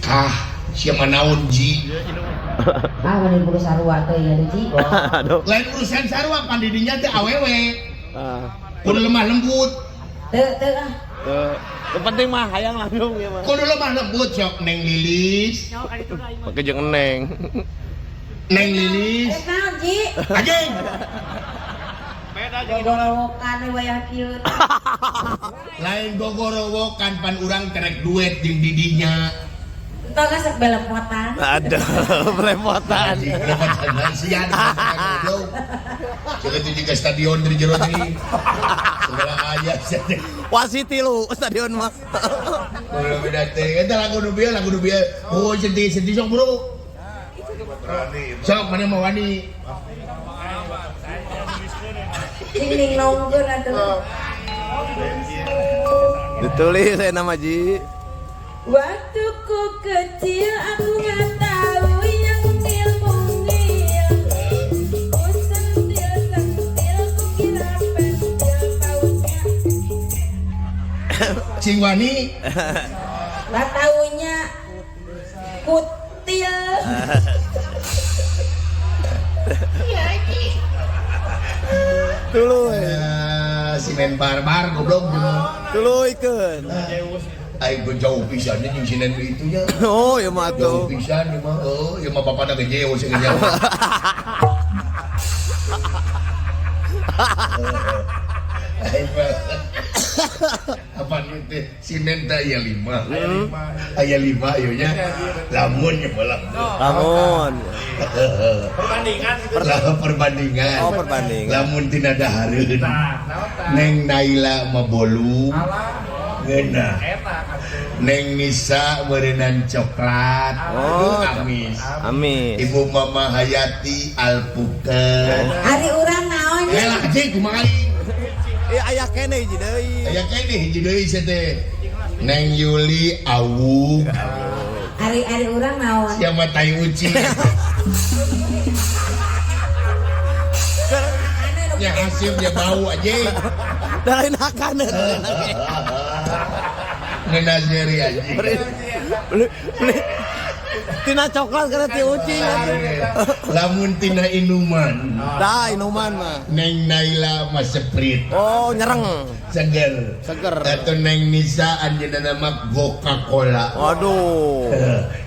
Kah siapa naon ji? Ah, mending kudu sarua teh ya Ji. Aduh. Lain urusan sarua pandidinya teh awewe. Ah. Kudu lemah lembut. Teu teu ah. Tuh. Yang penting mah hayang langsung ya mah. Kudu lemah lembut sok Neng Lilis. Pakai jeung neng. Neng Lilis. Eh naon Ji? Anjing. Gogorowokan we wayah kieu. Lain gogorowokan pan urang kerek duet jeung didinya. Entah geus sok belepotan. Aduh, belepotan. Anjing, belepotan sia goblok. Coba itu juga stadion dari jero deui. Segala aya sia teh. Wasit tilu stadion mah. Kudu beda teh. Eta lagu nu bieu, lagu nu bieu. Oh, sedih-sedih sok bro. Sok mana mau wani? Cing ning nongkeun atuh. Ditulis saya nama Ji. Waktu ku kecil aku nggak tahu yang mungil-mungil. Ku sentil-sentil, ku kira pentil taunya. Cing wani. Lah taunya kutil. Tuluy. Simen barbar goblok. Tuluykeun. Aing ge jauh pisan jeung sinen itu nya. Oh, ya mah Jauh atuh. pisan ieu mah. Oh, ieu mah bapana ge jauh sih jauh. Aing mah apa teh sinen teh aya 5. Aya 5 ieu nya. Lamun nya bola. Lamun. Perbandingan gitu. Lah perbandingan. Oh, perbandingan. Lamun tina dahareun. Neng Naila mah bolu. Ngeunah. Neng Nisa meureunan coklat. Oh, amis. Amis. Ibu Mama Hayati alpukat. Ari urang naon nya? Lah anjing kumaha aing? Ieu aya keneh hiji deui. Aya keneh hiji deui sia teh. Neng Yuli awug. Ari ari urang naon? Sia mah tai uci. Ya hasil dia bau anjing. Lain hakan. Ngeunah seri anjing. Beli beli tina coklat kana ti ucing atuh. Lamun tina inuman. Tah inuman mah. Neng Naila mah Sprite. Oh, nyereng. Seger. Seger. Atau Neng Nisa anjeunna mah Coca-Cola. Waduh.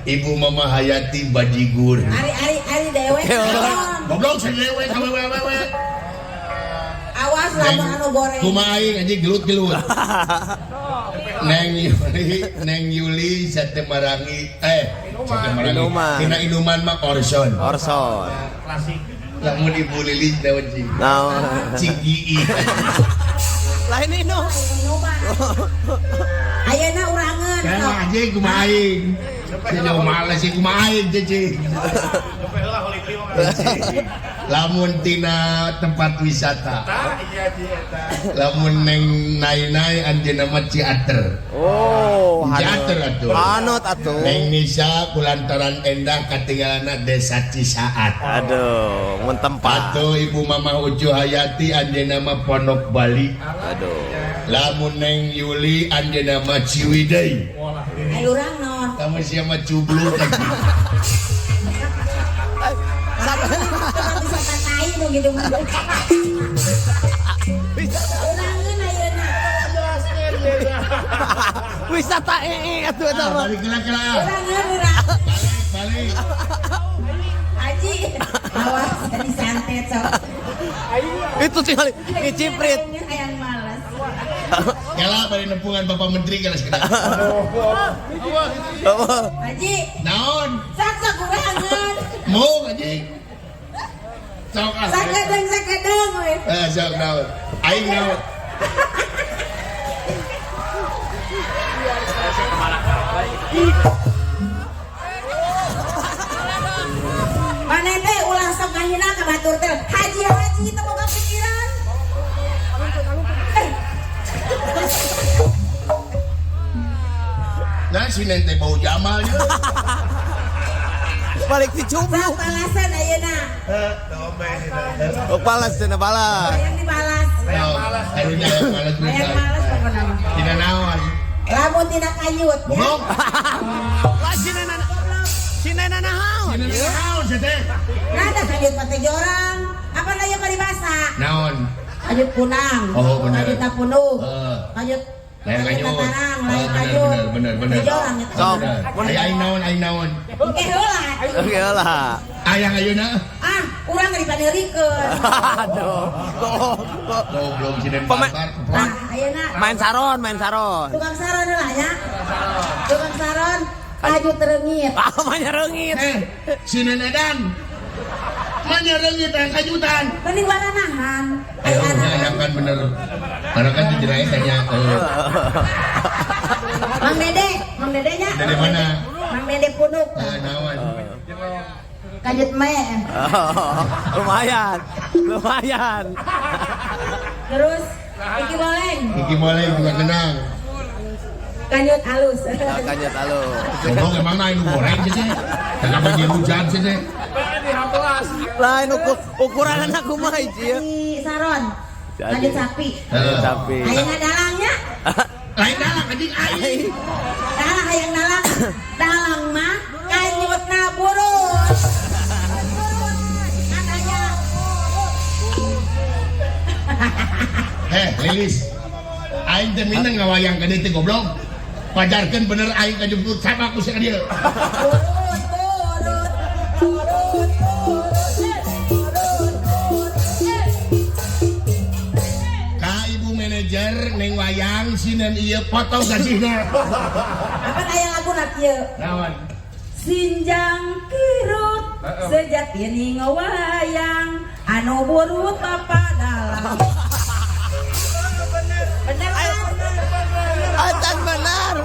Ibu Mama Hayati bajigur. Ari ari ari dewek naon? Goblok sadewe kawewe. Awas lamun anu goreng. Kumaha aing anjing gelut-gelut. Neng Yuli sate marangi sate marangi. Inuman. Tina inuman mah Orson. Orson. Klasik. Lamun Ibu Lilis naon cing? Naon? Cing Ii. Lain minum. Minuman. Ayeuna urangeun. Kan anjing kumaha aing? Sia males sih kumaha aing cing. Lamun tina tempat wisata. Lamun Neng Nai-nai anjeunna mah Ciater. Oh, Ciater atuh. Hanot atuh. Neng Nisa kulantaran endah katinggalana desa Cisaat. Aduh, mun tempat. Atuh Ibu Mama Ucu Hayati anjeunna mah Pondok Bali. Aduh. Lamun Neng Yuli anjeunna mah Ciwidey. Ayo urang naon? Kamu sia mah cubluk anjing. Tempat wisata tai nu gitu mah. Urangeun ayeuna. Wisata ee atuh eta mah. Balik kela-kela. Urangeun urang. Balik. Haji, awas disantet sok. Itu tinggal ngiciprit. Hayang males. Kela bari nempungan Bapak Menteri kela sekedar. Haji, Naon? sok sok urangeun. Mau anjing. Sok ah. Sakedeng sakedeng we. Eh sok naon? Aing naon? Maneh teh ulah sok ngahina ka batur teh. Haji-haji teu boga pikiran. Nah si neng teh bau jamal nya. Balik ti cubluk. Sok balasan ayeuna. Oh, balas cenah balas. Hayang dibalas. Karunya hayang balas Hayang balas pokona mah. Tina naon? Lamun tina kayut. Goblok. Naon? Sinen naon sih teh? Rada kajut patejorang. Apa aya paribasa? Naon? Kajut kunang. Oh, bener. Kajut tapunuk. Heeh. Kajut Lain kajut. Tatarang, lain Oh, kajut. bener. Patejorang eta. Sok. Aya aing naon, aing naon. Engke heula. Oke lah. Ayang ayeuna. Ah, urang dipaneurikeun. Aduh. Kok Goblok sinen Pemain- babar. Nah, ayeuna main saron, main saron. tukang saron heula nya. Tukang saron kajut reungit. Ah, main reungit. Eh, sinen edan. Manyereungit teh kajutan. Mending waranahan. Eh, oh, kan bener. Karena kan dijerai tanya. Mang Dede, Mang Dede nya. Dede mana? Mang Dede punuk. Naon? Kajut me. Oh, lumayan. Lumayan. Terus Iki Boleng, Iki boleh juga kenang. kanyut halus. Kanyut halus. Goblok emang lain nu goreng sih teh. Kenapa dia hujan sih teh? Lain ukuran anak kumaha ieu ya. Si Saron, kanyut sapi. Kanyut sapi. Ayeuna dalangnya, Lain dalang anjing aing. dalang hayang dalang. Dalang mah kanyutna burut. Kan aya. Eh, Lilis. Aing teh minang ngawayang ka dieu teh goblok. Pajarkeun bener aing ka jemput sama ku si dieu. Burut, burut, burut, burut, burut. Ka ibu manajer neng wayang sinen ieu potong gajihna. Apa aya laguna kieu? Naon? Sinjang kirut sejati wayang anu burut bapak dalang. Bener kan? Acan benar.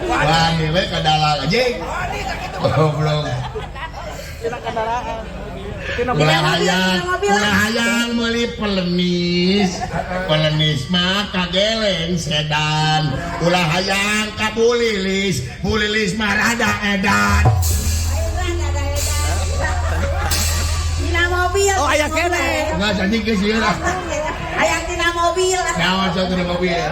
Wah, we ka dalang anjing. Goblok. Ulah hayang meuli pelenis. Pelenis mah kageleng sedan. Ulah hayang ka bulilis, bulilis mah rada edan. Tina mobil. Oh, aya keneh. Enggak anjing geus ieu lah. Hayang tina mobil. Naon sok tina mobil?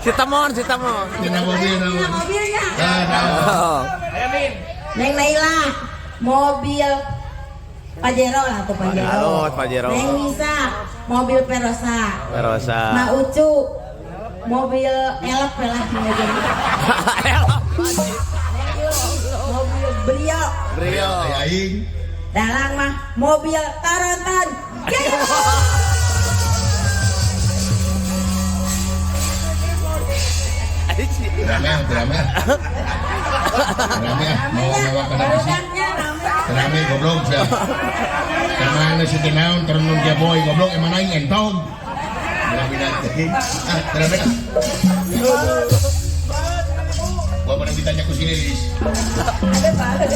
Si temon, si temon. Tina mobil Tina naon? mobilnya. Nah, naon? Oh. Neng Naila, mobil Pajero lah tuh Pajero. Halo, Pajero. Neng Nisa, mobil Perosa. Perosa. Ma Ucu, mobil elep lah mobil. Elok. Neng Yuli, mobil Brio. Brio. Aya aing. Dalang mah mobil Tarantan. Drama, drama. Drama, mau ngawa kana bisi. Drama goblok sia. Kamana si teh naon terenung dia boy goblok emang aing entog. Drama teh. Ah, drama. Gua pernah ditanya ku si Lilis. Ada banget.